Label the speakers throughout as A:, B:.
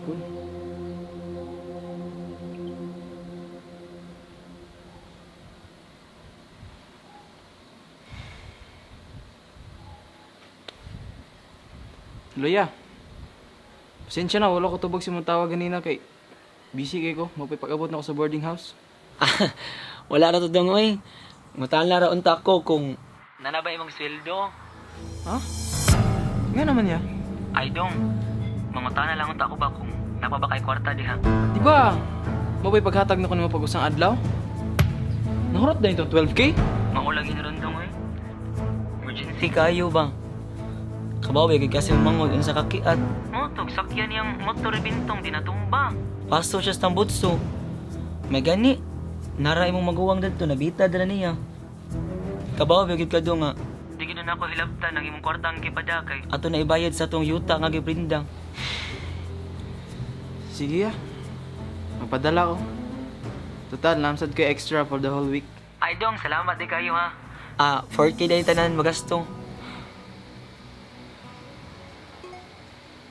A: Gihapon. Loya, pasensya na, wala ko tubag si mong tawag ganina kay busy kay ko, magpapag-abot na ako sa boarding house.
B: Wala ra to dong oy. Ngutan lang ra unta ko kung nana ba imong sweldo?
A: Ha? Nga naman ya.
B: Ay dong, mangutana lang unta ko ba kung napa ba kay kwarta diha.
A: Di ba, mabay paghatag na ko nimo pag usang adlaw? Nahurot na itong 12K?
B: Mao lagi na ron dong oy. Emergency kayo ba? Kabawi kay kasi mangod unsa kakiat. Motog sakyan niyang motor bintong di natumba. Paso siya sa tambutso. May gani nara imong maguwang dadto nabita dala niya. Kabawi gyud ka dong nga. Di gid na ako hilabtan ang imong kwarta ang gipada kay ato na ibayad sa atong yuta nga gibrinda.
A: Sige ya. Magpadala ko. Total, namsad ko extra for the whole week.
B: Ay dong, salamat di kayo ha. Ah, 4K dahil tanan magasto.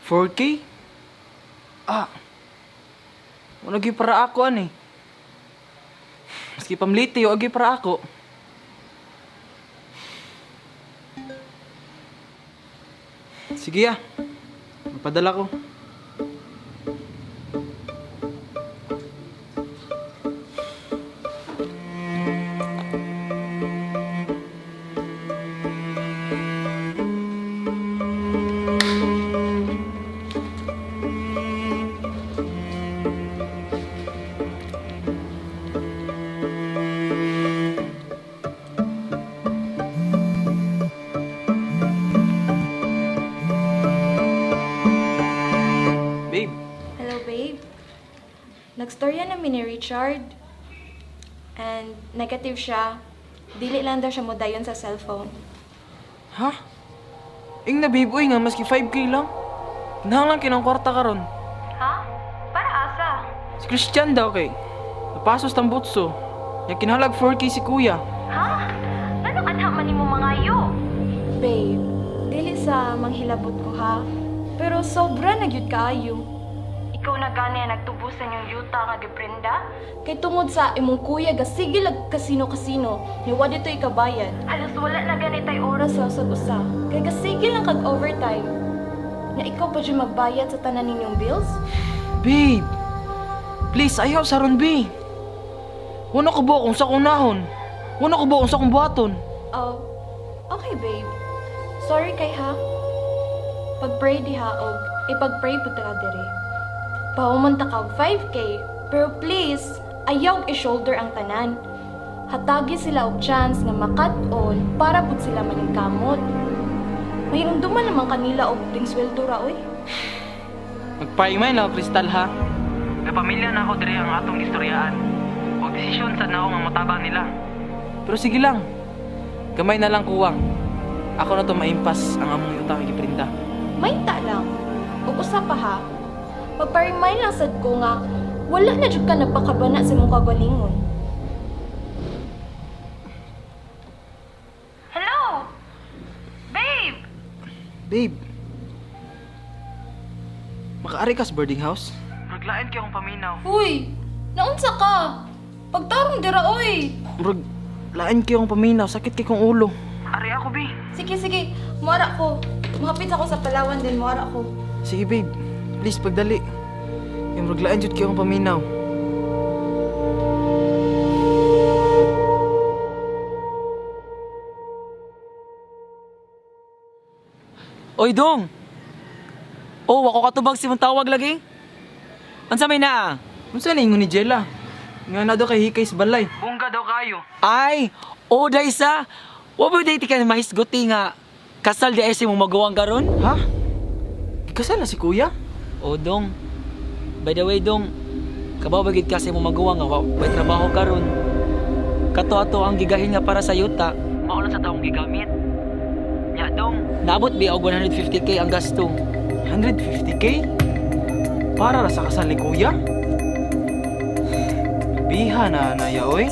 A: 4K? Ah. Wala gyud para ako ani. Maski pamliti, wa gyud para ako. Sige ya. Magpadala ko. Babe,
C: Hello, babe. Nagstorya namin ni Richard. And negative siya. Dili lang daw siya mo dayon sa cellphone.
A: ha? Ing na babe, uy nga maski 5K lang. Kinahanglan kinang kwarta karon.
C: Ha? Para asa?
A: Si Christian daw kay. Napasos tambutso. Yang kinahalag 4K si kuya.
C: Ha? Ano kanha man nimo mangayo? Babe, dili sa manghilabot ko ha. Pero sobra na gyud kaayo. Ikaw na gani ang nagtubusan yung yuta nga giprenda? Kay tungod sa imong kuya gasige lag kasino-kasino, ni wa dito ikabayad. Halos wala na gani tay oras sa usag usa. Kay gasige lang kag overtime. Na ikaw pa jud magbayad sa tanan ninyong bills?
A: Babe, please ayaw sa ron, babe. Wala ko ba kung sa kong nahon? Wala ko ba kung sa kong buhaton?
C: Oh, okay babe. Sorry kay ha. Pag-pray diha og ipag-pray pud ta ka diri. Pahuman ta ka og 5K, pero please, ayaw og i-shoulder ang tanan. Hatagi sila og chance nga makat-on para pud sila maningkamot. Mahirumduman naman kanila og ting sweldo ra oy.
A: Magpaimay na ako, Kristal, ha? Napamilya na ako diri ang atong istoryaan. Og desisyon sa nao nga motabang nila. Pero sige lang. Gamay na lang kuwang. Ako na to maimpas ang among utang giprinta.
C: Mainta lang. Ug usa pa ha. Magpa-remind lang sad ko nga wala na jud ka nagpakabana sa imong kagalingon. Hello. Babe.
A: Babe. Makaari ka sa boarding house? Naglain kay akong paminaw.
C: Uy, naunsa ka? Pagtarong dira oy.
A: Murag lain kay akong paminaw, sakit kay kong ulo. Ari ako, bi.
C: Sige sige, muara ko. Mahapit ako sa Palawan din muara ko.
A: Sige, babe. Please pagdali. Yung murag lain jud kay akong paminaw.
B: Oy dong. Oh, wako katubag si mong tawag lagi. Unsa may naa?
A: Unsa na ingon ni Jella? Nga na daw kay hikay sa balay. Bongga daw kayo.
B: Ay, oh daysa. Wa ba day ka mahisguti nga kasal di ay si mong maguwang karon?
A: Ha? Gikasal na si kuya?
B: Oh dong. By the way dong, kabaw ba gid kasi mong maguwang nga wa way trabaho karon. Kato ato ang gigahin nga para sa yuta. Mao lang sa taong gigamit. Nya dong, naabot bi og 150K ang gasto.
A: 150K? Para ra sa kasal ni kuya? Biha na naya oy.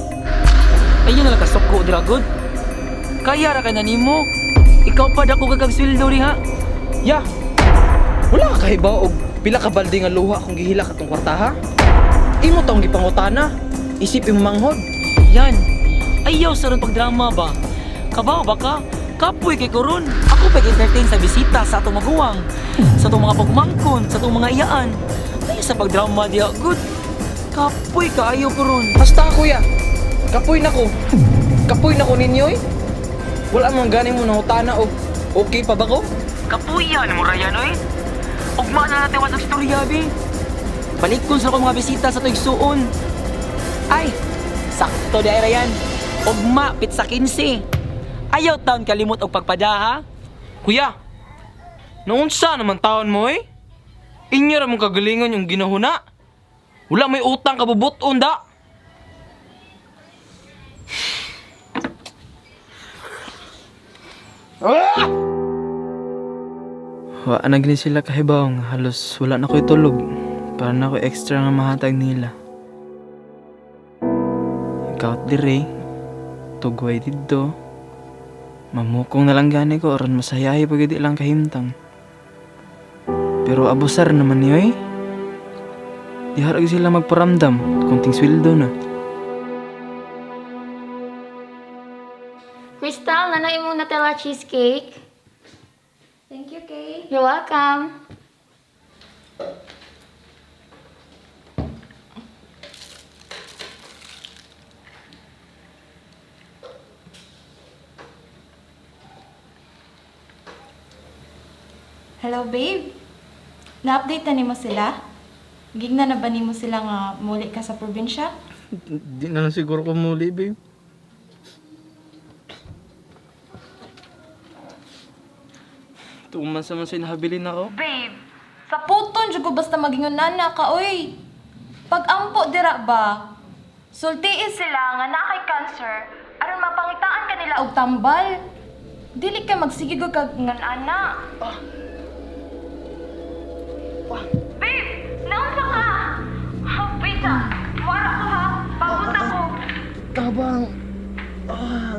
B: Ayun na lang kasuko dira gud. Kaya ra ka na nimo. Ikaw pa dako kag sweldo diha.
A: Ya. Wala ka kahibaw og Pila ka balde nga luha akong gihilak atong kwarta ha? Imo taong gipangutana. Isip imo manghod.
B: Yan. Ayaw sa ron pagdrama ba? Kabaw ba ka? Kapoy kay koron. Ako pag entertain sa bisita sa atong maguwang, sa atong mga pagmangkon, sa atong mga iyaan. Ayaw sa pagdrama diya. Good. Kapoy kaayo koron.
A: Basta kuya. Kapoy na ko. Kapoy na ko ninyo eh. Wala man gani mo nangutana og okay pa ba ko?
B: Kapuyan mo Ryan oy. Ugma na natin wasag istorya bi. Balikon sa akong mga bisita sa tuigsuon. Ay, sakto di ay Ryan. Ugma pitsa 15. Ayaw taon kalimot og pagpada ha.
A: Kuya, naunsa naman taon mo eh? Inyo ra mong kagalingon yung ginahuna. Wala may utang kabubuton da. Ah! Wa na gini sila kahibaw nga halos wala na ko'y tulog para na ko extra nga mahatag nila. Kaut dire, tugway didto. Mamukong na lang gani ko aron masayahi pag di lang kahimtang. Pero abusar naman niyo eh. Di harag sila magparamdam, kunting sweldo na.
D: Crystal, nanay imong Nutella cheesecake.
C: Thank you, Kay.
D: You're welcome.
C: Hello, babe. Na-update na nimo sila? Gigna na ba nimo sila nga muli ka sa probinsya?
A: Di na lang siguro ko muli, babe. Tuman sa man sinahabilin ako.
C: Babe, sa puton jud ko basta magingon nana ka oy. Pag-ampo dira ba? Sultiin sila nga na kay cancer aron mapangitaan kanila og tambal. Dili ka magsigig og kag ngan ana. Babe, naunsa ka? Oh, wait ah. Wara ko ha. Papunta ko.
A: Tabang! Ah!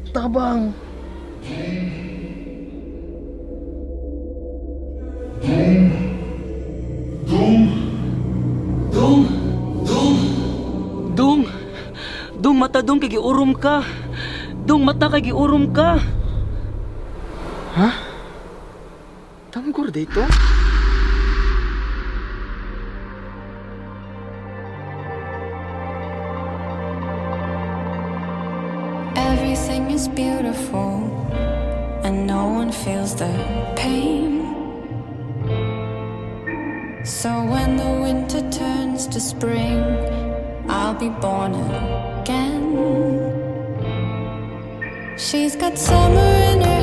A: Tabang!
B: Dong! Dong! Dong! Dong mata dong kay giurom ka. Dong mata kay giurom ka.
A: Tamgor dito?
E: Everything is beautiful, and no one feels the pain. So when the winter turns to spring, I'll be born again. She's got summer in her